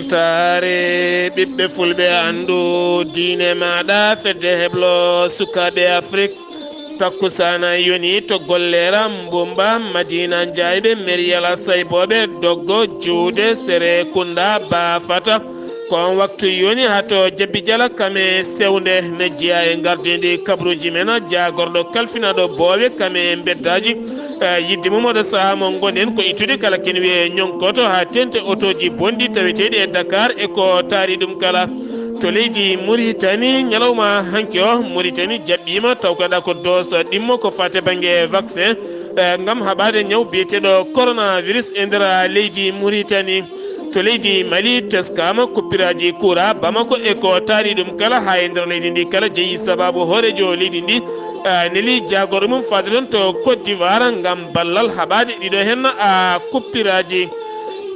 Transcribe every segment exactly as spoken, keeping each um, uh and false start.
Taare ɓiɓɓe fulɓe anndu diine maaɗa fedde heblo sukaaɓe Afrik. Takkusaana yoni to Gollera, Mbumba, Madina Njaayɓe, Meriyala Saybooɓe, Doggo, Juude, Sere Kunda, Baafata. Ko on waktu yoni haa to Jabbi Jala kame sewnde ne jeyaa e ngardiindi kabruuji men, jaagorɗo kalfinaaɗo boowe kame mbeddaaji. Eh, yidde mum oɗo sahaa mo ngonɗen ko ittude kala ken wiye ñonkoto haa tente otooji bonɗi taweteeɗi e Dakar e ko taari ɗum kala. To leydi Muritani, ñalawma hanki o, Muritani jaɓɓiima taw kaɗa ko dose ɗimmo ko faate bannge vaccin, eh, ngam haɓaade ñaw biyeteeɗo coronavirus e nder leydi Muritani. To leydi Mali, teskaama kuppiraaji kuura Bamako e ko taari ɗum kala haa e nder leydi ndi kala jeyi sababu hooreejo leydi ndi, eh, neli jaagorɗo mum faade toon to Côte d'Ivoire ngam ballal haɓaade ɗiɗo heen, ah, kuppiraaji.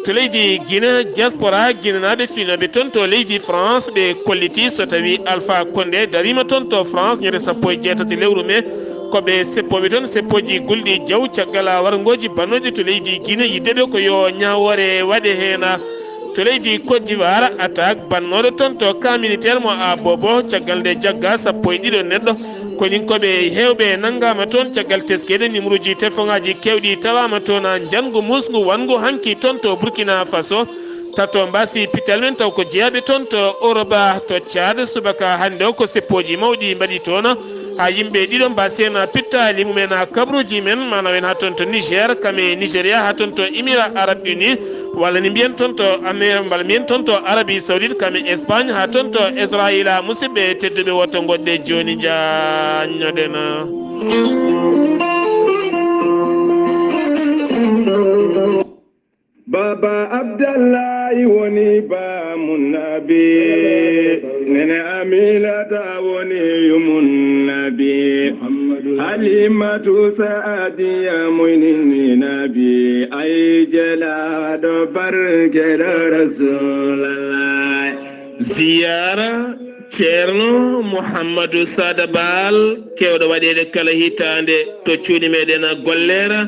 To leydi Guinée, diaspora guinenaaɓe fiinooɓe toon to leydi France ɓe kolliti so tawi Alpha Condé dariima toon to France ñande sappo e jeetati lewru mee. Ko ɓe seppooɓe toon seppooji gulɗi jaw caggal warngooji bannooji to leydi Guinée yiddeɓe ko yo ñaawoore waɗe heen. To leydi Côte d'Ivoire, attaque bannooɗo toon to camp militaire mo Abobo, caggal nde jagga sappo e ɗiɗo neɗɗo. Koninkooɓe heewɓe nanngaama toon caggal teskeede, nimruuji telefoŋaaji keewɗi tawaama toon, njanngu muusngu wanngu hanki toon to Burkina Faso. Tato mbaasi pital men taw ko jeyaaɓe toon to Oroba to Tchad, subaka hannde o ko seppooji mawɗi mbaɗi toon. Haa yimɓe ɗiɗo mbaasi heen pittaali mumen, kabruuji men, maanaam en haa toon to Niger, kame Nigeria, haa toon to Émirats Arabes Unis, walla ni mbiyen toon to Amer-, walla mbiyen toon to Arabie Saoudite, kame Espagne, haa toon to Israila. Musidɓe tedduɓe, woto ngoɗɗe jooni njaññoɗen. Baba Abdallahi woni baamun nabi, nene Aminata woni yumun nabi, Halimatu Saadiya moynini nabi, ay jelaaɗo barkeɗo Rasulallah. Ziyaara Ceerno Muhammadu Saada Baal, keewɗo waɗeede kala hitaande to cuuɗi meɗen Gollera,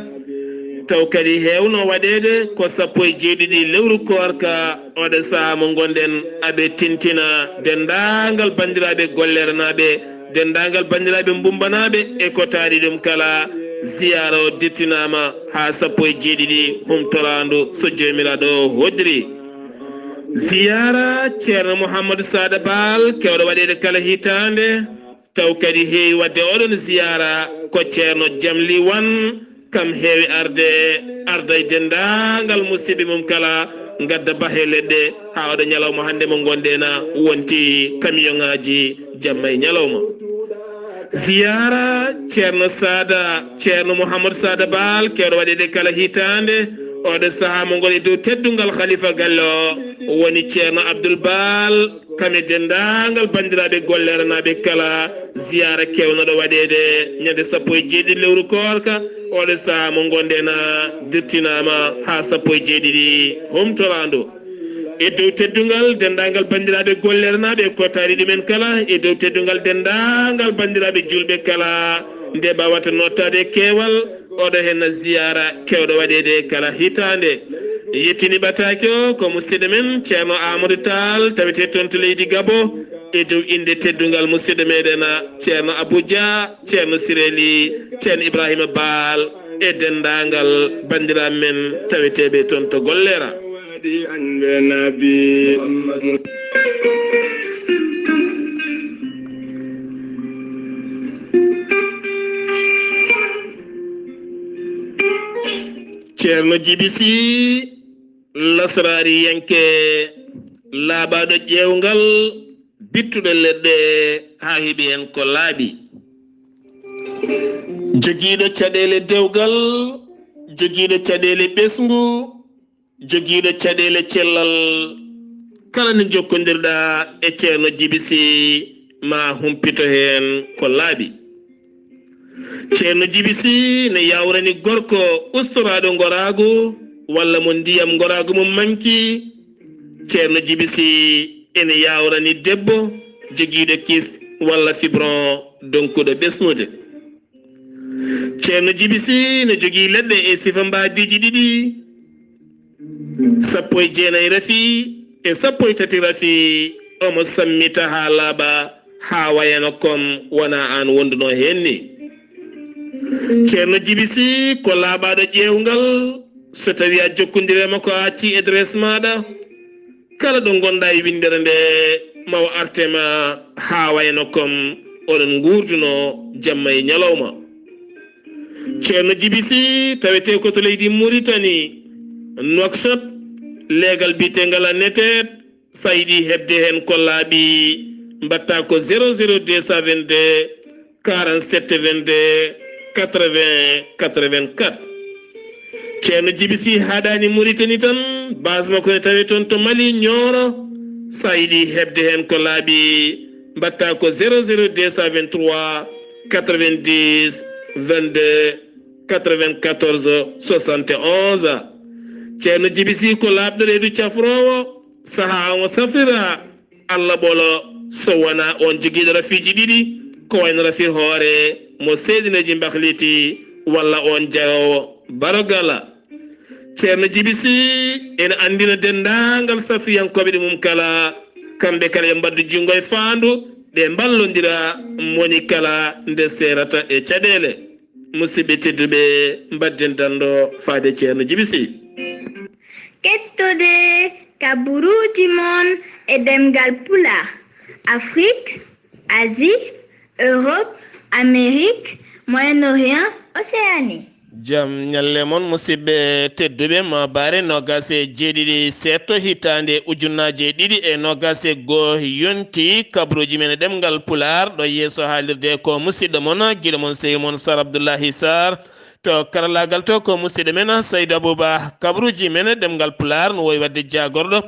taw kadi heewno waɗeede ko sappo e jeeɗiɗi lewru koorka. Oɗo sahaa mo ngonɗen, aɓe tintina denndaangal banndiraaɓe Golleranaaɓe, denndaangal banndiraaɓe Mbumbanaaɓe e ko taari ɗum kala. Ziyaara o dittinaama haa sappo e jeeɗiɗi humtoraandu so Joomiraaɗo hoddiri. Ziyaara Ceerno Muhammadu Saada Baal, keewɗo waɗeede kala hitaande, taw kadi heewi waɗde oɗon ziyaara ko Ceerno Jamli Wan, kam heewi arde, arda e denndaangal musidɓe mum kala, ngadda bahe leɗɗe haa oɗo ñalawma hannde mo ngonɗen wonti kamiyoŋaaji jamma e ñalawma. Ziyaara Ceerno Saada, Ceerno Muhammadu Saada Baal, keewɗo waɗeede kala hitaande, oɗo sahaa mo ngoni dow teddungal Khalifa galle o, woni Ceerno Abdul Baal, kam e denndaangal banndiraaɓe Golleranaaɓe kala. Ziyaara keewnoɗo waɗeede ñande sappo e jeeɗiɗi lewru koorka, oɗo sahaa mo ngonɗen dittinaama haa sappo e jeeɗiɗi humtoraandu. E dow teddungal denndaangal banndiraaɓe Golleranaaɓe e ko taari ɗumen kala, e dow teddungal denndaangal banndiraaɓe juulɓe kala, nde mbaawata noottaade e keewal, oɗo heen ziyaara keewɗo waɗeede kala hitaande. Yettini ɓataake o ko musidɗo men Ceerno Amadou Tall, tawetee toon to leydi Gabo, e dow innde teddungal musidɗo meɗen Ceerno Abou Dia, Ceerno Sireli, Ceerno Ibrahima Baal, e denndaangal banndiraaɓe men taweteeɓe toon to Gollera. Ceerno Jibi Sih, lasraariyanke laaɓaaɗo ƴeewngal, bittuɗo leɗɗe haa heɓi heen ko laaɓi. Jogiiɗo caɗeele dewgal, jogiiɗo caɗeele ɓesngu, jogiiɗo caɗeele cellal. Kala nde njokkondirɗaa e Ceerno Jibi Sih, ma humpito heen ko laaɓi. Ceerno Jibi Sih ne yaawrani gorko ustoraaɗo ngoraagu walla mo ndiyam ngoraagu mum manki. Ceerno Jibi Sih ene yaawrani debbo jogiiɗo kyste walla fibrome donkuɗo ɓesnude. Ceerno Jibi Sih ne jogii leɗɗe e sifa mbaadiiji ɗiɗi, sappo e jeenayi rafi, e sappo e tati rafi, omo sammita haa laaɓa, haa wayano kom wona aan wonduno heen ni. Ceerno Jibi Sih ko laaɓaaɗo ƴeewngal, so tawii a jokkondire makko a accii adresse maaɗa, kala ɗo ngonɗaa e winndere nde, ma o arte ma haa wayano kom oɗon nguurduno jamma e ñalawma. Ceerno Jibi Sih tawetee ko to leydi Muritani, Nouakchott, leegal biyeteengal a neteet, so a yiɗi heɓde heen ko laaɓi, mbaɗtaa ko zéro zéro deux cent vingt-deux, quarante-sept vingt-deux, quatre-vingts quatre-vingt-quatre. Ceerno Jibi Sih haaɗaani Muritani tan, base makko ne tawee toon to Mali, Nioro. So a yiɗi heɓde heen ko laaɓi, mbaɗtaa ko zéro zéro deux cent vingt-trois, quatre-vingt-dix, vingt-deux, quatre-vingt-quatorze, soixante et onze. Ceerno Jibi Sih ko laaɓɗo reedu cafroowo, sahaa omo safrira Allah ɓolo, so wonaa oon jogiiɗo rafiiji ɗiɗi, ko wayno rafi hoore mo seedineeji mbahliti, walla oon jayoowo barogala. Ceerno Jibi Sih ene anndina denndaangal safriyankooɓe ɗi mum kala, kamɓe kala ɓe mbaɗdu junngo e faandu, ɓe mballondira, moni kala nde seerata e caɗeele. Musidɓe tedduɓe, mbaɗden danndo faade Ceerno Jibi Sih. Kettode kaburuuji mon e ɗemngal Pulaar, Afrik, Asie, Europe, Amérique, Moyen-Orient, Océanie. Jam ñalle mon, musidɓe tedduɓe, mo bare noogas e jeeɗiɗi seeɗto hitaande ujunnaaje ɗiɗi e noogas e goo yonti, kabaruuji men e ɗemngal Pulaar ɗo yeeso haalirde ko musidɗo mon, giɗo mon, sehil mon Sar Abdullahi Sar. To karallaagal to ko musidɗo men Saydu Abuba. Kabaruuji men e ɗemngal Pulaar no wowi waɗde jaagorɗo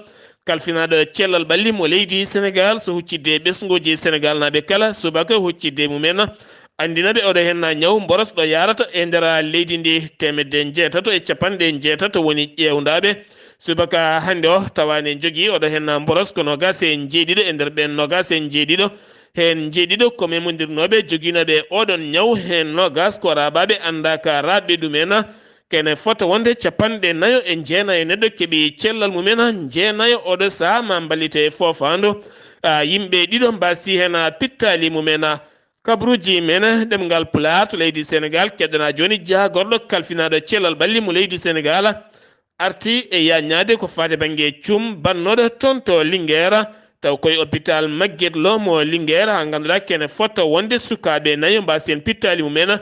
kalfinaaɗo cellal ɓalli mo leydi Senegaal, so huccidde ɓesnguuji Senegaalnaaɓe kala, subaka huccidde mumen, anndina ɓe oɗo heen ñaw mboros ɗo yaarata e nder leydi ndi, teemedde njeetato e capanɗe njeetato woni ƴeewndaaɓe. Subaka hannde o tawaani jogii oɗo heen mboros ko noogaas e njeeɗiɗo e nder ɓeen noogaas e njeeɗiɗo. Heen njeeɗiɗo ko memondirnooɓe jogiinooɓe oɗon ñaw, heen noogaas ko raaɓaaɓe anndaaka raaɓɓe ɗumen. Kene fota wonde capanɗe nayo e jeenayo neɗɗo keɓi cellal mumen, jeenayo oɗo sahaa ma mballite e foofaandu. A, yimɓe ɗiɗo mbaasi heen pittaali mumen. Kabaruuji men ɗemngal Pulaar to leydi Senegaal, keɗɗanaa jooni jaagorɗo kalfinaaɗo cellal ɓalli mo leydi Senegaal. Arti e yaññaade ko faade bannge cum bannooɗo toon to Linguère, taw koye hôpital Magatte Lô mo Linguère, haa ngannduɗaa kene fota wonde sukaaɓe nayo mbaasi heen pittaali mumen.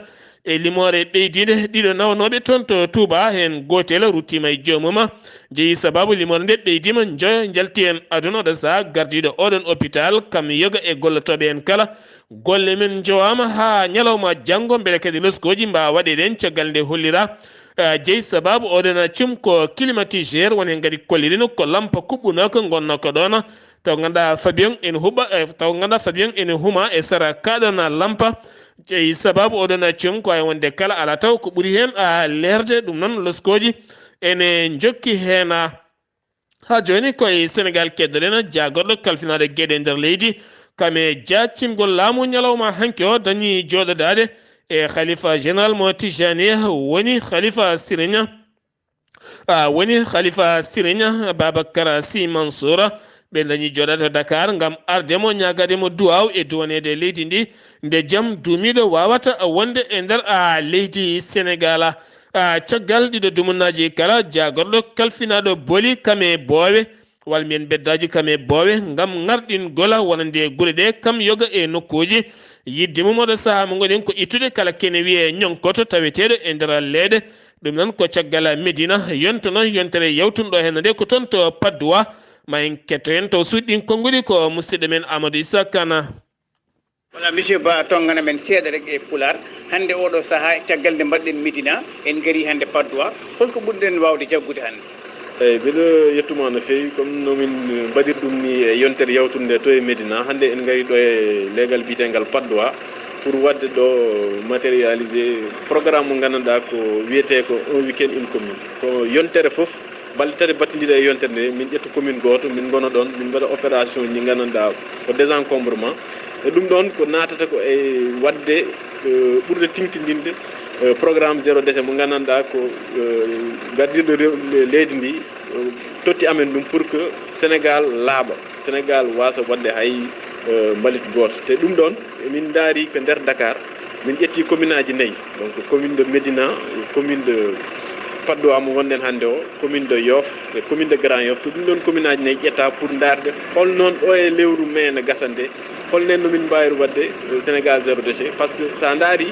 E limoore ɓeydiinde, ɗiɗo nawanooɓe toon to Touba, heen gootel ruttiima e joomum, jeyi sabaabu limoore nde ɓeydiima, njoyo njalti heen aduna oɗo sahaa gardiiɗo oɗon hôpital, kam yoga e gollotooɓe heen kala. Golle men njowaama haa ñalawma janngo, mbele kadi loskooji mbaawa waɗeede heen caggal nde hollira, eh, jeyi sabaabu oɗon cum ko climatiseur, woni heen kadi kollirino ko lampa kuɓɓunooka ngonnooka ɗoon, taw ngannduɗaa Fabian ene huɓa, eh, taw ngannduɗaa Fabian ene huma e sara kaɗon lampa. Jeyi sabaabu oɗon cum ko ay wonde kala alaa taw ko ɓuri heen a leerde, ɗum noon loskooji ene njokki heen. Haa jooni ko e Senegaal keddoɗen, jaagorɗo kalfinaaɗo geɗe nder leydi, kam e jaccingol laamu ñalawma hanki o dañi jooɗodaade e Khalifa Général mo Tijaniya, woni Khalifa Siriña, a, woni Khalifa Siriña Babacar Sy Mansour. Ɓe dañi jooɗaade to Dakar ngam arde mo, ñaagaade mo duwaaw e duwaneede leydi ndi, nde jam duumiiɗo waawata wonde e nder, a, leydi Senegaal. A, caggal ɗiɗo dumunnaaji kala, jaagorɗo kalfinaaɗo booli kam e boowe, walla mbiyen beddaaji kam e boowe, ngam ŋarɗingol wonande gure ɗe kam yoga e nokkuuji. Yiɗde mum oɗo sahaa mo ngonɗen ko ittude kala kene wiyee ñonkoto taweteeɗo e nder leeɗe. Ɗum noon ko caggal Medina yontono yontere yawtunɗo heen nde ko toon to Padoua. Ma en ketto heen taw suuɗi ɗin konnguɗi ko musidɗo men Amadou Issa Kane. Voilà, monsieur Ba, tonngana men seeɗa rek e Pulaar. Hannde oɗo sahaa, caggal nde mbaɗɗen Médina, en ngarii hannde Patte d'Oie. Holko ɓurɗen waawde jaggude hannde? Eeyi, mbiɗo yettuma no feewi. Comme no min mbaɗir ɗum ni e yontere yawtunde to e Médina, hannde en ngarii ɗo e leegal biyeteengal Patte d'Oie pour waɗde ɗo matérialiser programme mo nganndanɗaa ko wiyetee ko un week-end une commune. Ko yontere fof, balɗe tati battindiiɗe e yontere nde, min ƴetta commune gooto, min ngona ɗoon, min mbaɗa opération ji nganndanɗaa ko désencombrement. E ɗum ɗoon ko naatata ko e waɗde, eh, ɓurde tintindinde, eh, programme zéro déchet mo nganndanɗaa ko, eh, gardiiɗo rew-, le-, leydi ndi, totti amen ɗum pour que Sénégal laaɓa, Sénégal waasa waɗde hay eh, mbalit gooto. Te ɗum ɗoon, min ndaari ko nder Dakar, min ƴetti commune aji nayi, donc commune de Médina, commune de Patte d'Oie mo wonɗen hannde o, commune de Yoff e commune de Grand Yoff. Ko ɗum ɗoon commune aji nayi ƴetta pour ndaarde hol noon ɗo e lewru mai no gasande, hol nen no min mbaawiri waɗde eh, Sénégal zéro déchet. Parce que so a ndaari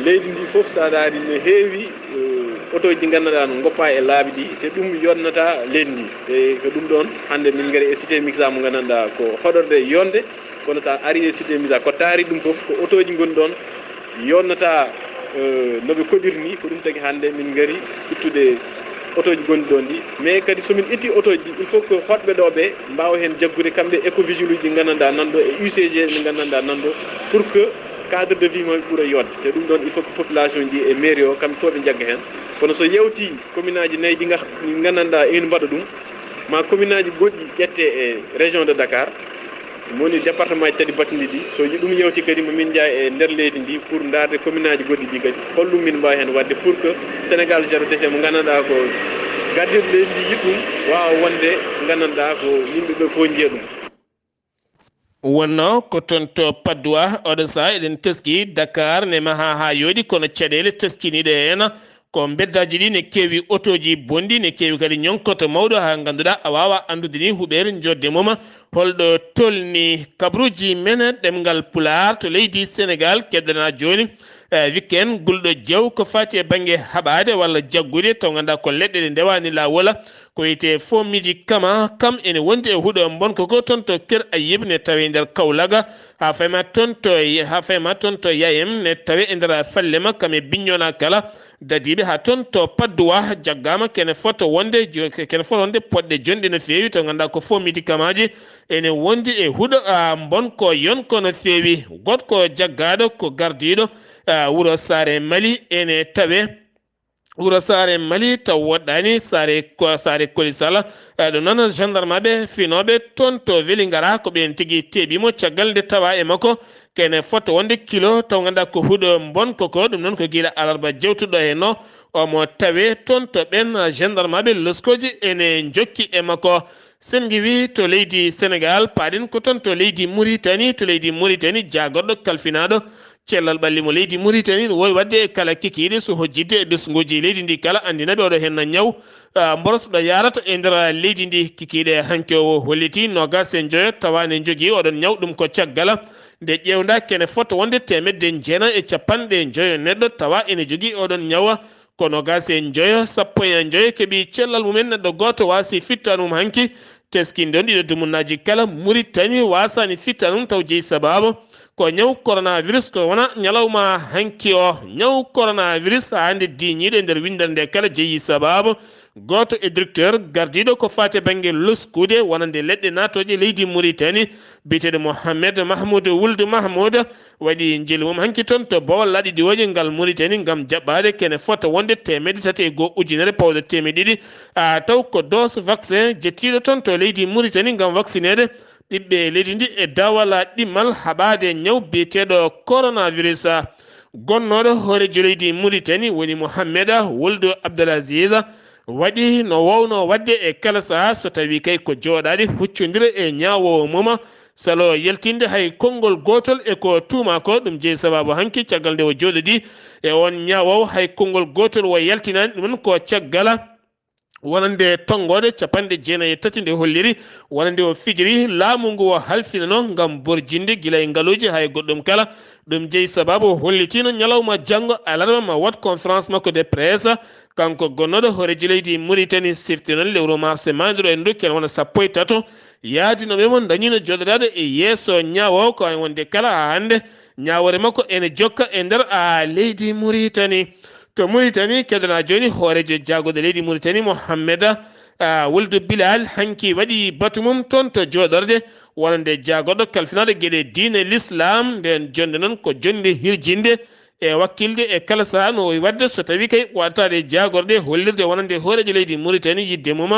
leydi ndi fof, so a ndaari no heewi eh, otooji ɗi nganndanɗaa no ngoppa e laabi ɗi, te ɗum yonnata leydi ndi. Te ko ɗum ɗoon hannde min ngari e cité mixta mo nganndanɗaa ko hoɗorde yonde, kono so a ari e cité mixta ko taari ɗum fof ko otooji ngoni ɗoon yonnata eh, no ɓe koɗiri ni. Ko ɗum tagi hannde min ngari ittude otooji gonɗi ɗoon ɗi. Mais kadi so min itti otooji ɗi, il faut que hoɗɓe ɗo ɓe mbaawa heen jaggude kamɓe écovigile uji ɗi nganndanɗaa nan ɗo e U C G ɗi nganndanɗaa nan ɗo, pour que cadre de vie maɓɓe ɓura yodde. Te ɗum ɗoon il faut que population ji e mairie o kamɓe fof ɓe njagga heen. Kono so yewti commune aji nayi ɗi nga- ɗi nganndanɗaa emin mbaɗa ɗum, ma commune aji goɗɗi ƴette e région de Dakar, mo woni département ji tati battinɗi ɗi, so yi- ɗum yewti kadi mo min njaha e nder leydi ndi pour ndaarde commune aji goɗɗi ɗi kadi, holɗum min mbaawi heen waɗde pour que Sénégal zéro déchet mo nganndanɗaa ko gardiiɗo leydi ndi yiɗi ɗum, waawa wonde nganndanɗaa ko yimɓe ɓe fof njiya ɗum. Wonno ko toon to Patte d'Oie, oɗo saha eɗen teski Dakar ne maha ha yooɗi, kono caɗeele teskiniiɗe heen ko mbeddaaji ɗi ne keewi otooji bonɗi, ne keewi kadi ñonkoto mawɗo ha ngannduɗaa a waawa anndude ni huɓeere jodde mum holɗo tolni. Kabaruuji men ɗemngal Pulaar to leydi Senegaal keddana jooni eh, weekend gulɗo jeew ko faati e bannge haɓaade walla jaggude taw ngannduɗaa ko leɗɗe ɗe ndewaani laawol. Ko wiyetee faux médicament kam ene wondi e huɗo mbonko ko toon to Kër Ayib ne tawee nder Kawlaga, haa fayma toon to haa fayma toon to Yayem ne tawee e nder Fallema kam e Bignona kala dadiiɓe haa toon to Patte d'Oie jaggaama kene fota wonde jo- kene fota wonde poɗɗe jonɗe no feewi to ngannduɗaa ko faux médicament ji ene wondi e huɗo a mbonko yonko no feewi. Goɗko jaggaaɗo ko gardiiɗo a wuro Saare Mali ene tawee. Wuro Saare Mali taw woɗɗaani Saare ko Saare Koli Sala. Eh, ɗum noon gendarmeɓe finooɓe toon to Vélingara ko ɓeen tigi teeɓi mo caggal nde tawa e makko kene fota wonde kilo taw ngannduɗaa ko huɗo mbonko ko ɗum noon ko gila alarba jewtuɗo heen o omo tawe toon to ɓeen gendarmeɓe loskooji ene njokki e makko. Sen ngiwi to leydi Senegaal paaɗen ko toon to leydi Muritani to leydi Muritani jaagorɗo kalfinaaɗo cellal ɓalli mo leydi Muritani no wowi waɗde e kala kikiiɗe so hojjidde e ɓesnguuji leydi ndi kala anndina ɓe oɗo heen ñaw mboros ɗo yaarata e nder leydi ndi. Kikiiɗe hanki o holliti noogaas e njoyo tawa ne njogii oɗon ñaw ɗum ko caggal nde ƴeewnda kene fota wonde teemedde jeenayi e capanɗe njoyo neɗɗo tawa ene jogii oɗon ñawa ko noogaas e njoyo sappo e njoyo keɓi cellal mumen neɗɗo gooto waasi fittanum hanki. Teskinɗon ɗiɗo dumunnaaji kala Muritani waasaani fittanum taw jeyi sabaabu ko ñaw coronavirus ko wona ñalawma hanki o. Ñaw coronavirus haa nde diiñiiɗo e nder winndere nde kala jeyi sabaabu gooto e directeur gardiiɗo ko faati e bannge loskude wonande leɗɗe naatooje leydi Muritani biyeteeɗo Mohamed Mahmoud Wuld Mahmoud waɗi njeli mum hanki toon to Bawol laaɗi diwooje ngal Muritani ngam jaɓɓaade kene fota wonde teemedde tati e goo ujunere pawɗo teemedde ɗiɗi a taw ko dose vaccin jettiiɗo toon to leydi Muritani ngam vaccineede ɓiɓɓe leydi ndi e dawala ɗimmal haɓaade ñaw biyeteeɗo coronavirus. Gonnooɗo hooreejo leydi Muritani woni Mohamed Wuld Abdelaziz waɗi no wowno waɗde e kala saha so tawi kay ko jooɗaade huccondira e ñaawoowo mum salo yaltinde hay konngol gootol e ko tuuma ko. Ɗum jeyi sababu hanki caggal nde o jooɗodi e on ñaawoowo hay konngol gootol o yaltinaani ɗum ko caggal wonande tonngoode capanɗe jeenayi e tati nde holliri wonande o fijiri laamu ngu o halfinano ngam borjinde gila e ngaluuji hay goɗɗum kala. Ɗum jeyi sababu o hollitiino ñalawma janngo alarba ma waɗ conférence makko de presse kanko gonnooɗo hooreejo leydi Muritani sifti noon lewru mars maandiro en dokken wona sappo e tato yaadinooɓe mo dañiino jooɗodaade e yeeso ñaawoowo ko wonde kala haa hannde ñaawoore makko ene jokka e nder a leydi Muritani. To Muritani keddana jooni hooreejo jaagorɗe leydi Muritani Mohamed a Wuld Bilal hanki waɗi batu mum toon to jooɗorde wonande jaagorɗo kalfinaaɗo geɗe diine l'islam nden jonnde noon ko jonnde hirjinde e wakkilde e kala saha no wayi waɗde so tawi kay waɗataade jaagorɗe hollirde wonande hooreejo leydi Muritani yidde mum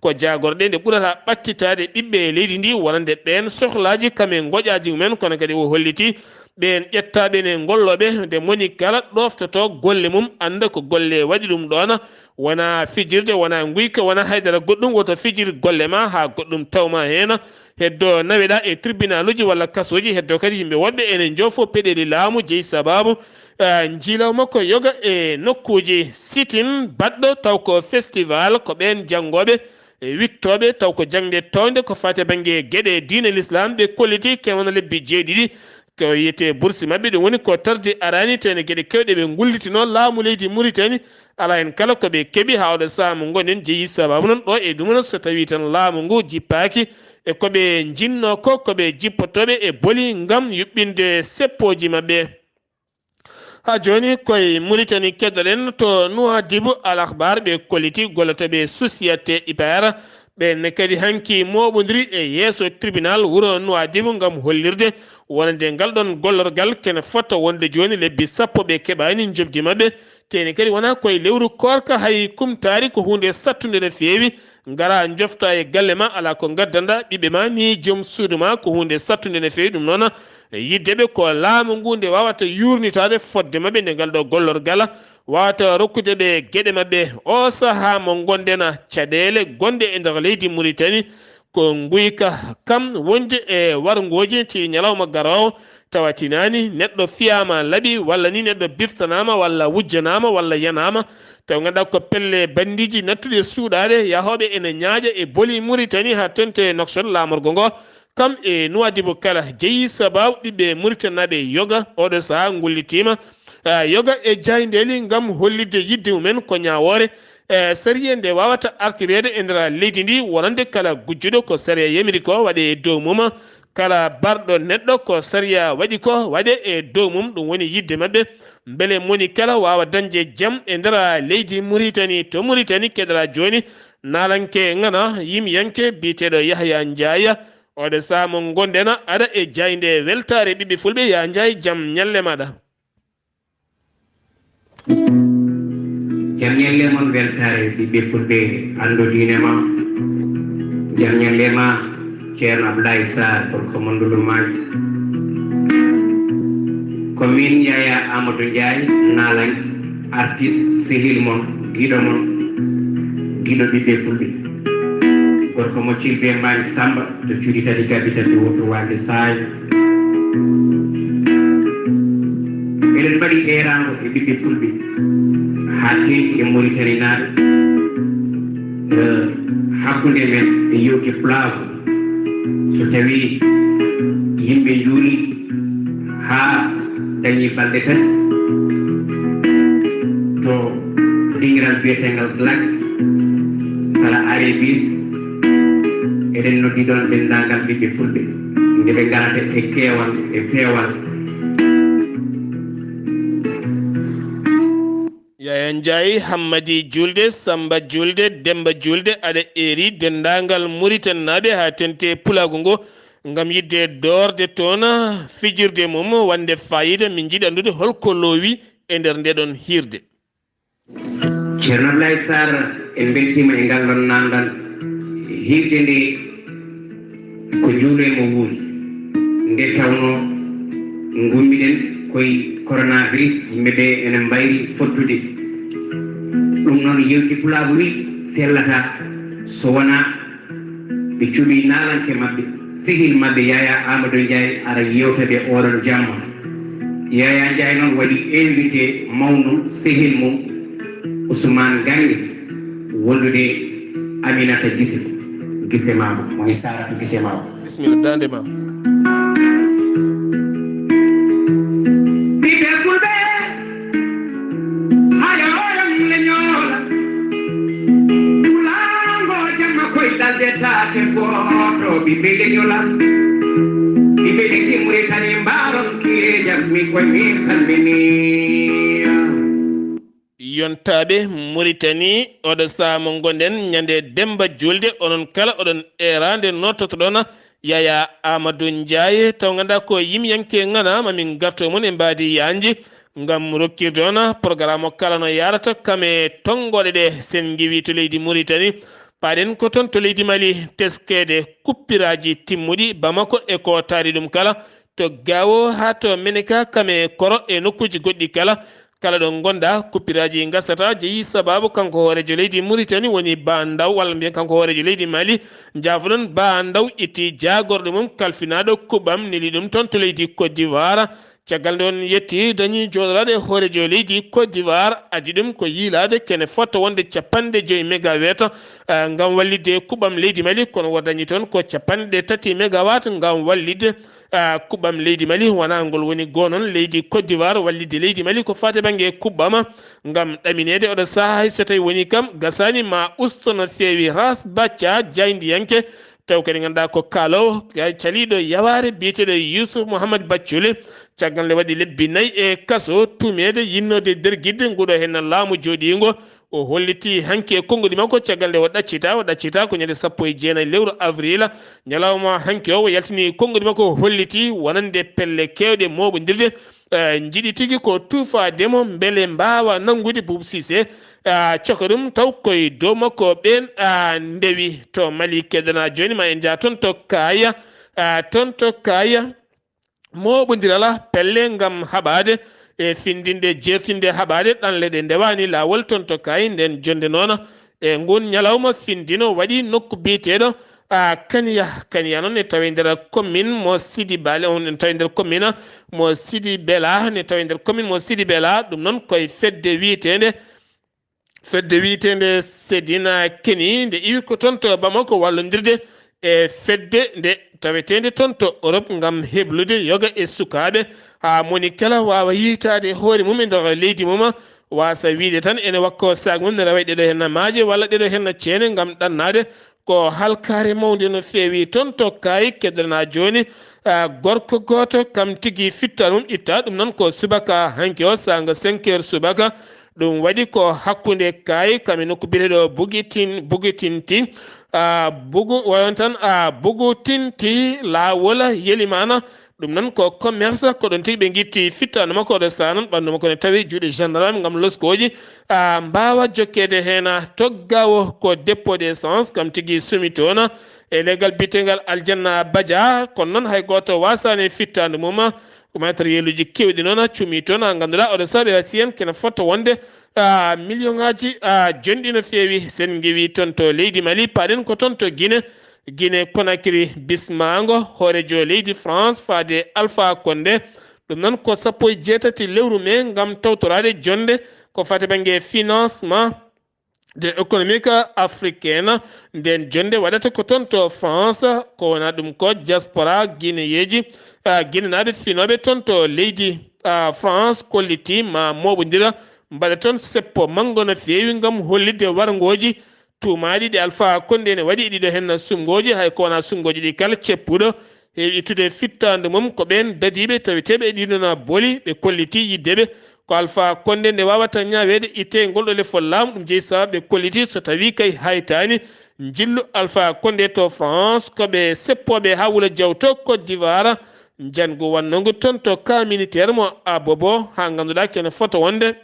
ko jaagorɗe nde ɓurata ɓattitaade ɓiɓɓe leydi ndi wonande ɓeen sohlaaji kam e ngoƴaaji mumen kono kadi o holliti Ɓeen ƴettaaɓe ne ngollooɓe, nde moni kala ɗooftoto golle mum, annda ko golle waɗi ɗum ɗoon, wonaa fijirde, wonaa nguyka, wonaa haydara goɗɗum, woto fijir golle ma haa goɗɗum taw ma heen. Heddo naweɗa e tribunaluji walla kasuuji, heddo kadi yimɓe woɗɓe ene njoofo peɗeli laamu jeyi sababu, eh, njiilaw makko yoga e nokkuuji sitin baɗɗo taw ko festival, ko ɓeen janngooɓe e wittooɓe taw ko jaŋde toownde ko faati e bannge geɗe diine Lislaam ɓe kolliti kewna lebbi jeeɗiɗi. Ko wiyetee bursi maɓɓe, ɗum woni ko tardi araani, tawde geɗe keewɗe ɓe ngullitino laamu leydi Muritani, alaa heen kala ko ɓe keɓi haa oɗo sahaa mo ngonɗen jeyi. Sababu noon ɗo e ɗum noon, so tawii tan laamu ngu jippaaki e ko ɓe njinnoo ko, ko ɓe jippotooɓe e boli ngam yuɓɓinde seppooji maɓɓe. Haa jooni koye Muritani keɗoɗen to Nuwaadibu Al Akhbar ɓe kolliti gollotooɓe société Ibaar. Ɓeen ne kadi hanki mooɓondiri e yeeso tribunal wuro Nuwaadibu ngam hollirde wonande ngal ɗoon gollorgal kene fota wonde jooni lebbi sappo ɓe keɓaani njoɓdi maɓɓe. Teeni kadi wonaa koye lewru koorka hay kumtaari ko huunde sattunde no feewi. Ngara njofta e galle ma, alaa ko ngaddanɗa ɓiɓɓe ma ni joom suudu ma, ko huunde sattunde no feewi. Ɗum noon yidde ɓe ko laamu ngu nde waawata yuurnitaade fodde maɓɓe nde ngal ɗo gollorgal waawata rokkude ɓe geɗe maɓɓe. O sahaa mo ngonɗen, caɗeele gonɗe e nder leydi Muritani ko nguyka kam wonde e warngooji ti ñalawma garoowo tawa tinaani neɗɗo fiyaama laaɓi walla ni neɗɗo biftanaama walla wujjanaama walla yanaama, taw ngannduɗaa ko pelle banndiiji nattuɗi e suuɗaade yahooɓe ene ñaaƴa e boli Muritani haa tente nokson laamorgo ngo. Kam e Nuwaadibu kala jeyi sababu ɓiɓɓe Muritanaaɓe yoga oɗo sahaa ngullitiima, ah, yoga e jaayndeeli ngam hollitde yidde mumen ko ñaawoore, eh, sariya nde waawata artireede e nder leydi ndi, wonande kala gujjuɗo ko sariya yamiri ko waɗe e dow mum, kala barɗo neɗɗo ko sariya waɗi ko waɗe e dow mum, ɗum woni yidde maɓɓe. Mbele moni kala waawa dañde jam e nder leydi Muritani. To Muritani keɗoɗaa jooni naalanke ŋana yimyanke biyeteeɗo Yahya Njaay. Oɗo sahaa mo ngonɗen aɗa e jaaynde weltaare ɓiɓɓe fulɓe. Yahya Njaay, jam ñalle maaɗa. Jam ñalle mon weltaare ɓiɓɓe fulɓe, anndu diine ma. Jam ñalle ma, Ceerno Ablaye Sarr, gorko mon Ndulumaaji. Ko min Yaya Amadou Ndiaye, naalanke, artiste, sehil mon, giɗo mon, giɗo ɓiɓɓe fulɓe. Gorko mo Cilbe Mbaari Samba, to cuuɗi tati gabbi tati wotto waade saayo. Eɗen mbaɗi eeraango e ɓiɓɓe fulɓe, haa teeŋti e Muritaninaaɓe, eh, hakkunde men e yewte pulaagu. So tawii yimɓe njuuli haa dañi balɗe tati to dingiral biyeteengal Glax, Sala Arabis, eɗen noddi ɗoon denndaangal ɓiɓɓe fulɓe, nde ɓe ngarata e keewal, e peewal. Yaya Njaay, Hammadi Juulde, Samba Juulde, Demba Juulde, aɗa eeri denndaangal Muritaninaaɓe haa tente pulaagu ngo ngam yiɗde doorde toon fijirde mum wonde faayiida. Min njiɗi anndude hol ko loowi e nder nde ɗoon hiirde. Ceerno Ablaye Sarr, en mbeltiima e ngal ɗoon naamndal. Hiirde nde ko njuulu e mo wuuri. Nde tawnoo ngummiɗen koye coronavirus, yimɓe ɓe ene mbayri fottude. Ɗum noon, yewti pulaagu wi sellataa so wonaa ɓe cuɓii naalanke maɓɓe, sehil maɓɓe Yaya Amadou Ndiaye, ara yewta ɓe oɗon jamma. Yaya Ndiaye noon waɗi invité mawɗo, sehil mum Ousmane Gange, wondude Aminata Gise. Gise Maabo, woni Saratu Gise Maabo. Bisimilla, daande ma. Ɓiɓɓe fulɓe, haya oɗon leñola. Pulaango jamma koye ɗalde taake gooto, ɓiɓɓe leñola. Ɓiɓɓe leñi Muritani mbaaron kiye jam, mi koye mi salmini. Yontaaɓe Muritani, oɗo sahaa mo ngonɗen ñande Demba Juulde, onon kala oɗon eeraande nottotoɗon Yaya Amadou Ndiaye, taw ngannduɗaa ko yimyanke ŋana, ma min ngarto mon e mbaadi yaanji ngam rokkirde on programme o kala no yaarata, kam e tonngooɗe ɗe sen ngiwi to leydi Muritani. Paaɗen ko toon to leydi Mali, teskeede kuppiraaji timmuɗi Bamako e ko taari ɗum kala. to Gaawo haa to Meneka, kam e Koro e nokkuuji goɗɗi kala. Kala ɗo ngonɗaa, kuppiraaji ngasata, jeyi sabaabu kanko hooreejo leydi Muritani woni Ba Ndaw, walla mbiyen kanko hooreejo leydi Mali. Njaafoɗon, Ba Ndaw itti jaagorɗo mum kalfinaaɗo kuɓam, neli ɗum toon to leydi Côte d'Ivoire. Caggal nde on yetti, dañi jooɗoraade hooreejo leydi Côte d'Ivoire, addi ɗum ko yiilaade kene fota wonde capanɗe joyi megawatt, eh, ngam wallitde kuɓam leydi Mali, kono o dañi toon ko capanɗe tati megawatt ngam wallitde, eh, kuɓam leydi Mali. Wonaa ngol woni goo noon leydi Côte d'Ivoire wallitde leydi Mali ko faati bannge kuɓam ngam ɗamineede oɗo sahaa, hay so tawi woni kam gasaani ma usto no feewi. Ras Bacca, jaayndiyanke, taw kadi ngannduɗaa ko kaaloowo, caliiɗo yawaare biyeteeɗo Youssouf Mouhamed Bathily, caggal nde waɗi lebbi nayi e kaso, tuumeede yinnoode dergidde nguɗo heen laamu jooɗiingo. O holliti hanki e konnguɗi makko caggal nde o ɗaccitaa, o ɗaccitaa ko ñande sappo e jeenayi lewru avril, ñalawma hanki o, o yaltini konnguɗi makko, o holliti wonande pelle keewɗe mooɓondirde, eh, njiɗi tigi ko tuufaade mo mbele mbaawa nanngude Boubou Cissé, ah, coka ɗum taw koye dow makko ɓeen, ah, ndewi to Mali. Keddana jooni ma en njah toon to Kaaya, ah, toon to Kaaya, mooɓondiral pelle ngam haɓaade e findinde, jeertinde haɓaade ɗanle ɗe ndewaani laawol toon to Kaaya. Nden jonnde noon e nguun ñalawma findino waɗi nokku biyeteeɗo, ah, Kaniya. Kaniya noon ne tawi nder commune mo Sidi Bale, on ne tawi nder commune mo Sidi Bela, ne tawi nder commune mo Sidi Bela. Ɗum noon koye fedde wiyeteende, fedde wiyeteende Sedina Keni, nde iwi ko toon to Bamako wallondirde e fedde nde taweteende toon to Europe ngam heblude yoga e sukaaɓe, haa moni kala waawa yiytaade hoore mum e nder leydi mum, waasa wiyde tan ene wakko saag mum ne rawa e ɗeɗo henna maaje walla ɗeɗo henna ceene ngam ɗannaade. Ko halkaare mawnde no feewi toon to Kaaya. Keddana jooni, ah, gorko gooto kam tigi fitta ɗum itta. Ɗum noon ko subaka hanki o, saanga cinq heures subaka. Ɗum waɗi ko hakkunde Kaaya kam e nokku biyeteeɗo Bugitin, Bugitinti, ah, Bugu, wayon tan, ah, Bugutinti laawol Yelimana. Ɗum noon ko commerce, ko ɗoon tigi ɓe ngitti fittaandu makko, oɗo sahaa noon ɓanndu makko ne tawi juuɗe gendarme ngam loskooji, ah, mbaawa jokkeede heen. To Gaawo ko dépôt d'essence kam tigi sumi toon e leggal biyeteegal Aljanna Badia, kono noon hay gooto waasaani fittaandu mum. Ko matériel uji keewɗi noon cumi toon, haa ngannduɗaa oɗo sahaa ɓe wasi heen kene fota wonde, ah, million ŋaaji, ah, jonɗi no feewi. Sen ngiwi toon to leydi Mali, paaɗen ko toon to Guinée, Guinée Conakry, bismaango hooreejo leydi France faade Alpha Condé. Ɗum noon ko sappo e jeetati lewru mee ngam tawtoraade jonnde ko faati bannge financement de économique africaine. Nden jonnde waɗata ko toon to France, ko wona ɗum ko diaspora guinéyeeji, ah, guinenaaɓe finooɓe toon to leydi, ah, France kolliti ma mooɓondira mbaɗa toon seppo manngo no feewi ngam hollitde warngooji tuumaaɗi ɗi Alpha Condé ne waɗi e ɗiɗo heen sumngooji, hay ko wona sumngooji ɗi kala, ceppuɗo heewi ittude fittaandu mum ko ɓeen dadiiɓe taweteeɓe e ɗiɗo na boli, ɓe kolliti yidde ɓe ko Alpha Condé nde waawata ñaaweede ittee ngol ɗo lefol laamu. Ɗum jeyi sababu ɓe kolliti so tawii kay haytaani njillu Alpha Condé to France, ko ɓe seppooɓe haa wula jaw to Côte d'Ivoire, njanngu wannongu toon to camp militaire mo Abobo, haa ngannduɗaa kene fota wonde,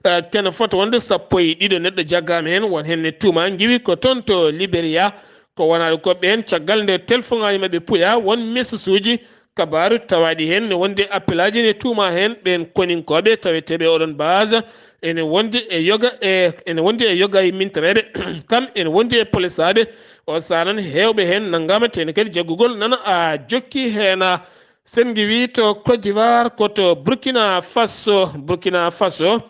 eh, kene fota wonde sappo e ɗiɗo neɗɗo jaggaama heen, won heen ne tuuma ngiwi ko toon to Liberia. Ko wonaaɓe ko ɓeen, caggal nde telefoŋaaji maɓɓe puyaa, won message uji kabaaru tawaaɗi heen, ne wondi appelaaji ne tuuma heen ɓeen koninkooɓe taweteeɓe oɗon base, ene wondi e yoga e, ene wondi e yoga e mintereeɓe, kam ene wondi e polisaaɓe. O sahaa noon heewɓe heen nanngaama, tene kadi jaggugol nana a jokki heen. Sen ngiwi to Côte d'Ivoire, ko to Burkina Faso, Burkina Faso,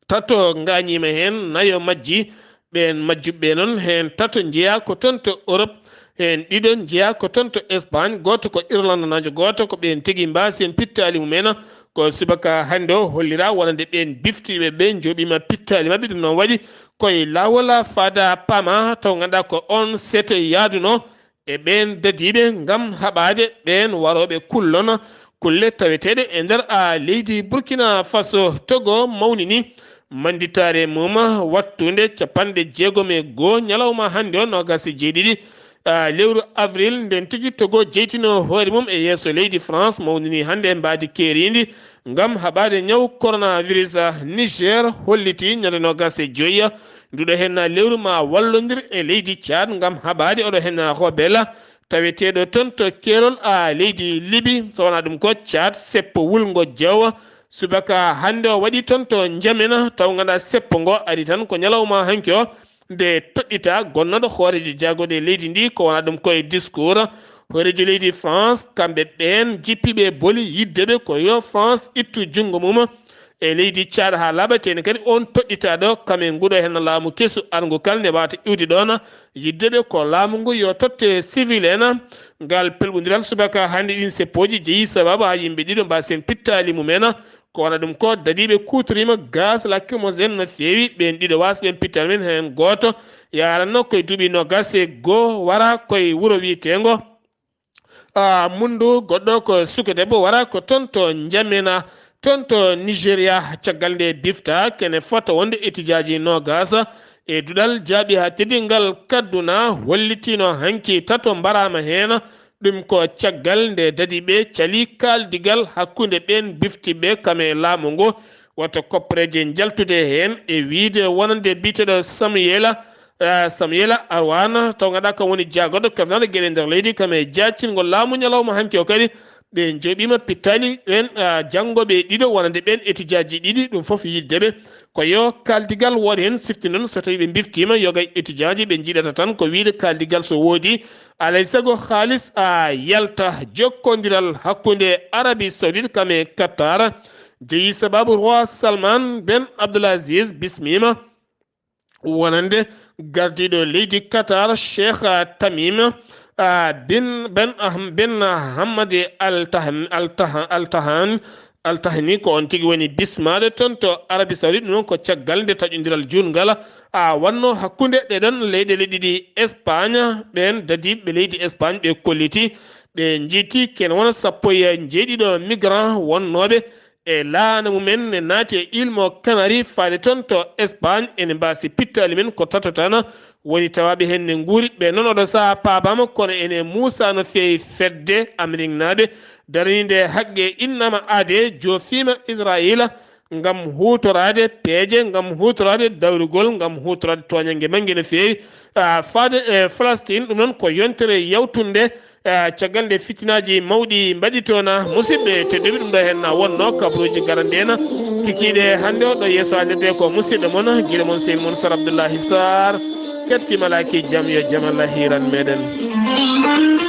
tato ngaañiima heen, nayo majji. Ɓeen majjuɓe noon, heen tato njeyaa ko toon to Europe, heen ɗiɗo njeyaa ko toon to Espagne, gooto ko Irlandanaajo, gooto ko ɓeen tigi mbaasi heen pittaali mumen. Ko subaka hannde o holliraa wonande ɓeen biftiiɓe ɓe njooɓiima pittaali maɓɓe. Ɗum noon waɗi koye laawol faada paama, taw ngannduɗaa ko on sete yaadunoo e ɓeen dadiiɓe ngam haɓaade ɓeen warooɓe kullon kulle taweteeɗe e nder a leydi Burkina Faso. Togo mawnini mannditaare mum wattunde capanɗe jeegom e goo ñalawma hannde o, noogas e jeeɗiɗi, ah, lewru avril. Nden tigi Togo jeytino hoore mum e yeeso leydi France, mawnini hannde mbaadi keeriindi ngam haɓaade ñaw coronavirus. Niger holliti ñande noogas e joyi nduɗo heen lewru ma wallondir e leydi Tchad ngam haɓaade oɗo heen Robela taweteeɗo toon to keerol a leydi Libi, so wonaa ɗum ko Caat, seppo wulngo jeewa. Subaka hannde o waɗi toon to Njamena, taw nganndaa seppo ngo ari tan ko ñalawma hanki o, nde toɗɗita gonnooɗo hooreejo jaagorɗe leydi ndi, ko wonaa ɗum ko e discours. Hooreejo leydi France, kamɓe ɓeen jippiiɓe boli yiɗde ɓe ko yo France ittu junngo mum e leydi Caad haa laaɓa, teeni kadi oon toɗɗitaaɗo kam e nguɗo heen laamu kesu arngu kala ne waawata iwde ɗoon. Yiɗde ɓe ko laamu ngu yo totte civil en. Ngal pelɓondiral subaka hannde ɗiin seppooji jeyi sababu haa yimɓe ɗiɗo mbaasi heen pittaali mum en. Ko wonaa ɗum ko dadiiɓe kuutoriima gaz lacrymogène no feewi, ɓeen ɗiɗo waasi ɓeen pittaali mum en, heen gooto yaranno ko e duuɓi noogaas e goo, wara ko e wuro wiyeteengo a Mundu, goɗɗo ko suka debbo wara ko toon to Njamena, toon to Nigeria. Caggal nde bifta kene fota wonde etijaaji noogaas e duɗal jaaɓi haa teddingal Kaduna, hollitiino hanki tato mbaraama heen. Ɗum ko caggal nde dadiiɓe cali kaaldigal hakkunde ɓeen biftiiɓe kam e laamu ngu. Wata koppareeje njaltude heen e wiyde wonande biyeteeɗo Samuela, ah, Samuela Arwana, taw nganndaa kam woni jaagorɗo kertanɗo geɗe nder leydi kam e jaacingol laamu ñalawma hanki o kadi. Ɓe njooɓiima pittaali ɓeen, ah, janngooɓe ɗiɗo wonande ɓeen etijaaji ɗiɗi, ɗum fof yiɗde ɓe. Ko yo kaaldigal wood heen sifti noon so tawii ɓe mbiftiima yoga etijaaji ɓe njiɗata tan ko wiyde kaaldigal so woodi. Alay sago haalis a yalta. Jokkondiral hakkunde Arabie Saoudite kam e Qatar jeyi sababu Roi Salman ben Abdulaziz bismiima wonande gardiiɗo leydi Qatar Cheikh Tamim, ah, bin ben, ah, ben Hamad Al Tahan, Al Tahan, Al Tahan, Al Tahni, ko on tigi woni bismaaɗo toon to Arabie Saoudite. Ɗum noon ko caggal nde taƴondiral juutngal a wonno hakkunde ɗee ɗoon leyɗeele ɗiɗi. Espagne, ɓeen dadiiɓe leydi Espagne ɓe kolliti, ɓe njetti kene wona sappo e njeeɗiɗo migrant wonnooɓe e laana mumen ne naati e Île Canaries faade toon to Espagne, ene mbaasi pittaali men ko tato tan woni tawaaɓe heen ne nguuri. Ɓe noon oɗo sahaa paabaama, kono ene muusa no feewi fedde Ameriknaaɓe daraniinde haqqe innama aade, joofiima Israayiila ngam huutoraade peeje, ngam huutoraade dawrugol, ngam huutoraade tooñannge mannge no feewi, ah, faade e Falastiin. Ɗum noon ko yontere yawtunde, ah, caggal nde fitinaaji mawɗi mbaɗi toon. Musidɓe tedduɓe, ɗum ɗo heen na wonno kabaruuji garanɗi en kikiiɗe hannde o. Ɗo yeeso haadirde ko musidɗo mon, giɗo mon, sehil mon Sar Abdullahi Sar. Ketki malaaki jam, yo jam Allah hiiran meɗen.